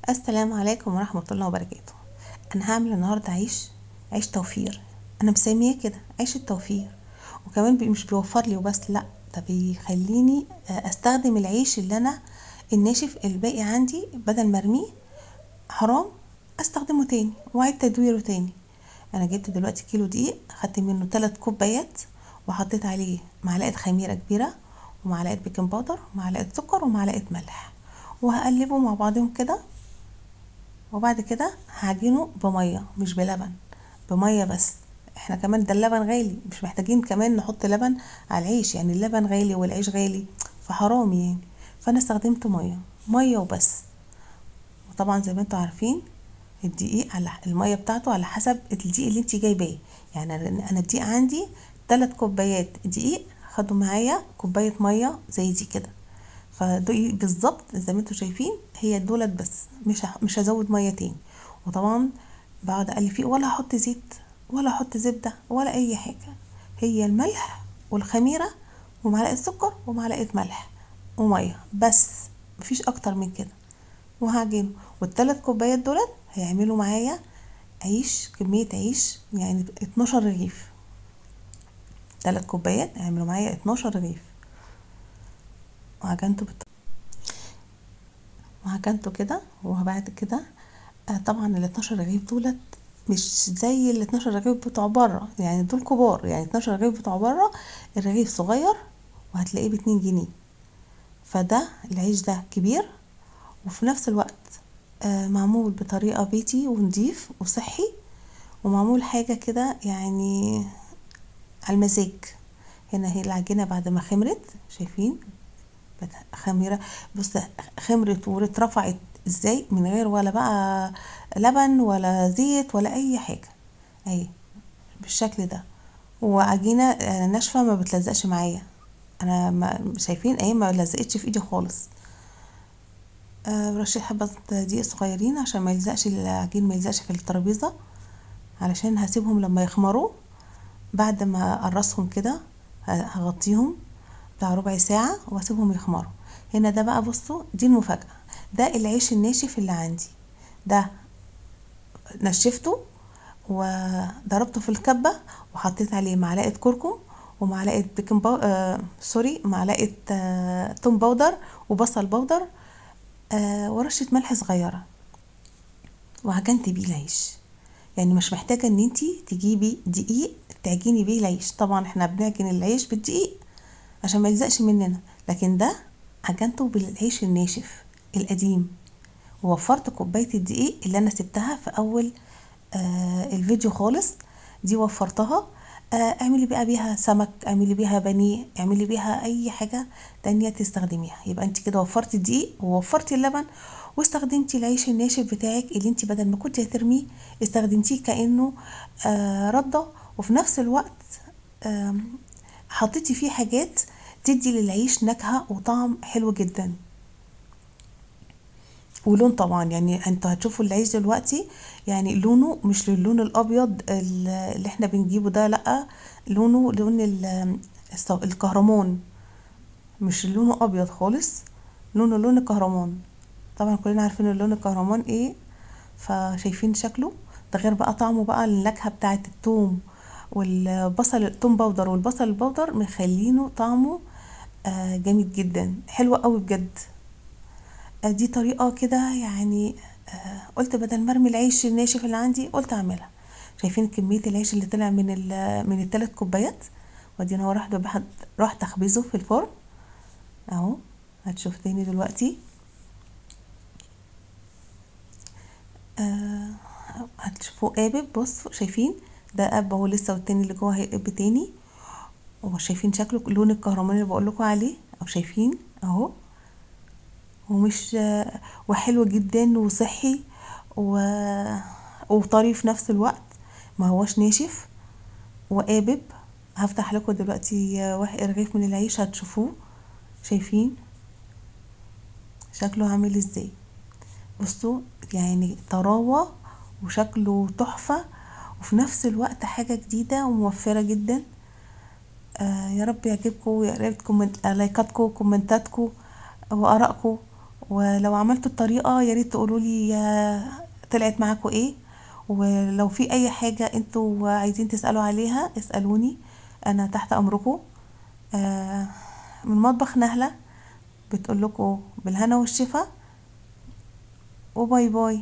السلام عليكم ورحمة الله وبركاته. أنا هعمل النهاردة عيش توفير، أنا مسميه كده عيش التوفير، وكمان مش بيوفر لي وبس، لأ ده بيخليني أستخدم العيش اللي أنا الناشف الباقي عندي، بدل ما أرميه حرام أستخدمه تاني وأعيد تدويره تاني. أنا جبت دلوقتي كيلو دقيق، خدت منه 3 كوبايات وحطيت عليه معلقة خميرة كبيرة ومعلقة baking powder ومعلقة سكر ومعلقة ملح، وهقلبه مع بعضهم كده. وبعد كده هعجنه بمية، مش بلبن، بمية بس. احنا كمان ده اللبن غالي، مش محتاجين كمان نحط لبن على العيش، يعني اللبن غالي والعيش غالي فحرام يعني. فانا استخدمت مية، مية وبس. وطبعا زي ما انتوا عارفين الدقيق على المية بتاعته على حسب الدقيق اللي انت جايباه. يعني انا الدقيق عندي 3 كوبايات دقيق، خدوا معايا كوباية مية زي دي كده، فدقيق بالظبط زي ما انتوا شايفين هي دولت بس، مش هزود مية تاني. وطبعا بقعد اقلب فيه، ولا هحط زيت ولا احط زبدة ولا اي حاجة، هي الملح والخميره ومعلقة سكر ومعلقة ملح ومية بس، مفيش اكتر من كده. وهعجنه، والثلاث كوبايات دولت هيعملوا معايا عيش، كمية عيش يعني 12 رغيف. 3 كوبايات هيعملوا معايا 12 رغيف. وعجنته كده. وبعد كده طبعا ال 12 رغيف دولت مش زي ال 12 رغيف بتوع بره، يعني دول كبار، يعني 12 رغيف بتوع بره الرغيف صغير وهتلاقيه ب2 جنيه، فده العيش ده كبير وفي نفس الوقت معمول بطريقة بيتي ونضيف وصحي، ومعمول حاجة كده يعني على المزاج. هنا هي العجينة بعد ما خمرت، شايفين خميرة، بص خمرت واترفعت ازاي من غير ولا بقى لبن ولا زيت ولا اي حاجة، اهي بالشكل ده. وعجينة ناشفة ما بتلزقش معايا، انا ما شايفين اهي ما لزقتش في ايدي خالص. رشيت حبة دقيق صغيرين عشان ما يلزقش العجين، ما يلزقش في الترابيزة، علشان هسيبهم لما يخمروا. بعد ما اقرصهم كده هغطيهم بتاع ربع ساعة واسيبهم يخمروا. هنا ده بقى بصوا دي المفاجأة، ده العيش الناشف اللي عندي ده نشفته وضربته في الكبة وحطيت عليه معلقة كركم ومعلقة baking sorry معلقة توم powder وبصل powder ورشة ملح صغيرة، وعجنت بيه العيش. يعني مش محتاجة ان انتي تجيبي دقيق تعجني بيه العيش، طبعا احنا بنعجن العيش بالدقيق عشان ما يلزقش مننا، لكن ده عجنته بالعيش الناشف القديم. ووفرت كوباية الدقيق اللي انا سبتها في اول الفيديو خالص، دي وفرتها. اعملي بقى بيها سمك، اعملي بيها بانيه، اعملي بيها اي حاجة تانية تستخدميها. يبقى انت كده وفرتي الدقيق ووفرتي اللبن واستخدمتي العيش الناشف بتاعك اللي انت بدل ما كنتي هترميه استخدمتيه كأنه ردة، وفي نفس الوقت حطيتي فيه حاجات تدي للعيش نكهة وطعم حلو جدا ولون. طبعا يعني انتوا هتشوفوا العيش دلوقتي يعني لونه مش للون الابيض اللي احنا بنجيبه ده، لا لونه لون الكهرمان، مش لونه ابيض خالص، لونه لون الكهرمان. طبعا كلنا عارفين اللون الكهرمان ايه، فشايفين شكله ده غير بقى طعمه بقى، النكهة بتاعه التوم والبصل، التوم powder والبصل ال powder مخلينه طعمه جامد جدا، حلو قوي بجد. دي طريقة كده يعني، قلت بدل ما ارمي العيش الناشف اللي عندي قلت اعملها. شايفين كمية العيش اللي طلع من ال3 كوبايات، وادينا هو راح تخبزه في الفرن اهو، هتشوف تاني دلوقتي. هتشوفوه قابب، بصوا شايفين ده قاب اهو لسه، والتاني اللي جوه هيقب تاني. وشايفين شكله لون الكهرمان اللي بقول لكم عليه او شايفين اهو، ومش وحلو جدا وصحي وطري في نفس الوقت، ما هوش ناشف وقابب. هفتح لكم دلوقتي واحد رغيف من العيش هتشوفوه، شايفين شكله عامل ازاي. بصوا يعني طراوة وشكله تحفة، وفي نفس الوقت حاجة جديدة وموفرة جدا. يا رب يعجبكم، ويا ريت لايكاتكم وكومنتاتكم وآرائكم. ولو عملتوا الطريقة يا ريت تقولوا لي طلعت معاكم ايه، ولو في اي حاجة انتوا عايزين تسالوا عليها اسالوني، انا تحت امركم. من مطبخ نهله بتقول لكم بالهنا والشفا، و bye bye.